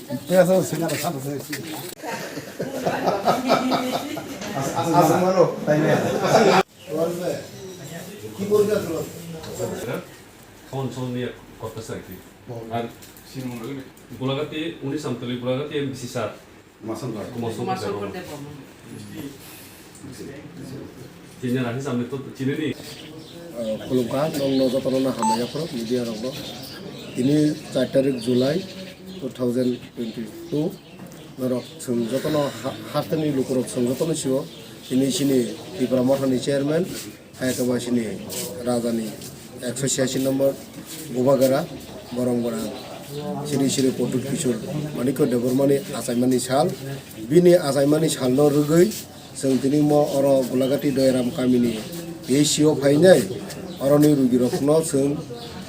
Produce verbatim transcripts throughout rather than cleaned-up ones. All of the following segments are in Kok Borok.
ঠিক আছে, সিঙ্গারা সাথে সাথে। আস-, আস-, আস-, মানো, তাই না? কি বলতে আসলো? Council ni kota sakti. Ar Golagati, uni samtali Golagati M B C sir. Kumasongkor. Kumasongkor Debbarma. Chini rani samne to chini ni. Ah, khulumkha, nongno jotono no hambai yaphuru, media rokno. Tini char tarik July two thousand twenty-two. Norok chwng jotono ha-, hasteni lukurok chwng jotono sio. Tini chini Tipra Mothani chairman, hai khe bo chini rajani ekso chhiyasi number Bubagara, borok gwnang Sri Sri Pradyut Kishore Manikya Debbarmani achaimani sal. Bini achaimani salno rwgwi chwng tini mo oro Golagati Doiram kamini P H C o phainai, oroni rugirokno chwng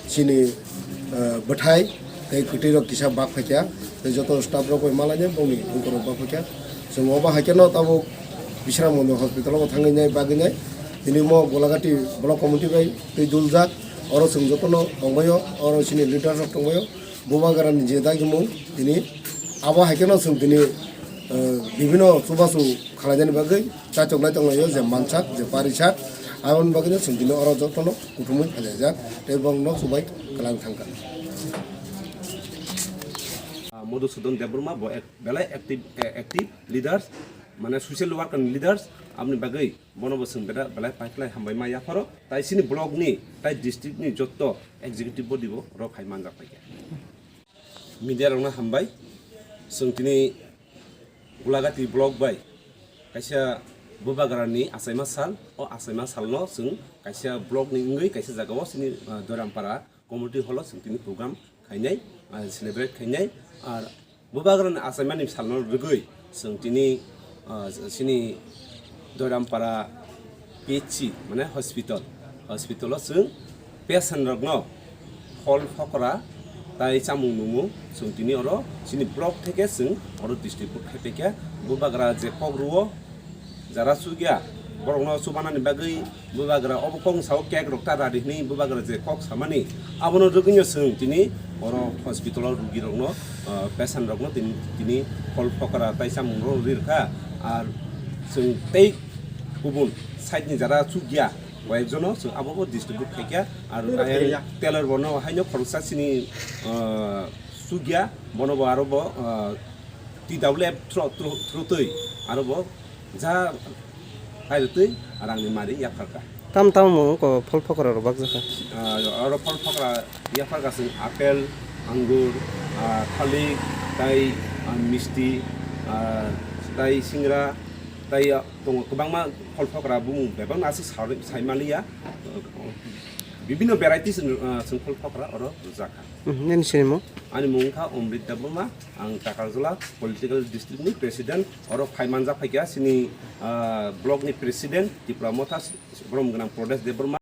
chini, eh, bwthai tei kwtwirok kisa bak phaikha, tei joto staff rok bai malainai bongni ungkorok bak phaikha. Chwng obo hai kheno tabuk Bisramganj hospital o thangwi nai bagwi nai. Tini mo Golagati block committee bai twi duljak, oro chwng jotono tongbaio, oro chini leaders rok tongbaio. Bubagrani je dagimung tini abo hai kheno chwng tini, eh, bibino chubachu khwlainani bagwi chachok lai tonglaio, je mansak, je parisak, aboni bagwino chwng tini oro jotono kuthumwi phailaijak tei bongno chubai kwlang thangkha. Ah, Madhusudan Debbarma bo ek-, belai active, eh, active leaders, mane social worker ni leaders, aboni bagwi bono bo chwng beda-, belai paikhlai hambai ma yapharo. Tai chini block ni, tai district ni jotto executive body bo oro phai manjak paikha. Media rokno hambai, chwng tini Golagati block bai kaisa Bubagrani achaima sal, o achaima salno chwng kaisa block ni wngwi kaisa jagao chini, ah, Doirampara community hall o chwng tini program khainai, ah, celebrate khainai. Ar Bubagrani achaimani salno rwgwi chwng tini, ah, chini Doirampara P H C, mane hospital, hospital o chwng patient rokno phol phokra tai chamung nungmung chwng tini oro chini block theke chwng oro distribute khai paikha. Bubagra je kok rwo jara chukya, borokno chubanani bagwi Bubagra obo kok sao cake rok ta radi hwnwi Bubagra je kok samani, abono rwgwino chwng tini oro hospital o rugi rokno, ah, patient rokno tini, tini phol phokra tai chamung rok ri rwkha. Ar chwng tei kubun side ni jara chukya, koyekjono chwng abobo distribute khaikha. Ar ayang tailor bono haino khoroksa chini, ah, chukya, bono bo aro bo, ah, T W F thro-, thro-, throtwi aro bo ja pairwtwi rangni mari yapharkha. Tam tam mo ko phol phokra rok bakjakha. Ah, oro phol phokra yapharkha chwng apple, angur, ah, thalik, tai, ah, misti, ah, tai singra, tai, ah, tongo kwbangma phol phokra bumung bebakno aswk sa-, saimaliya. Bibinno varieties, ah, chwng phol phokra oro rwjakha. Mhm, nini sinimo? Ani mung wngkha Omrit Debbarma, ang Takarjala political district ni president, oro phai manjak phaikha chini, ah, block ni president Tipra Motha, borom gwnang Pradesh Debbarma.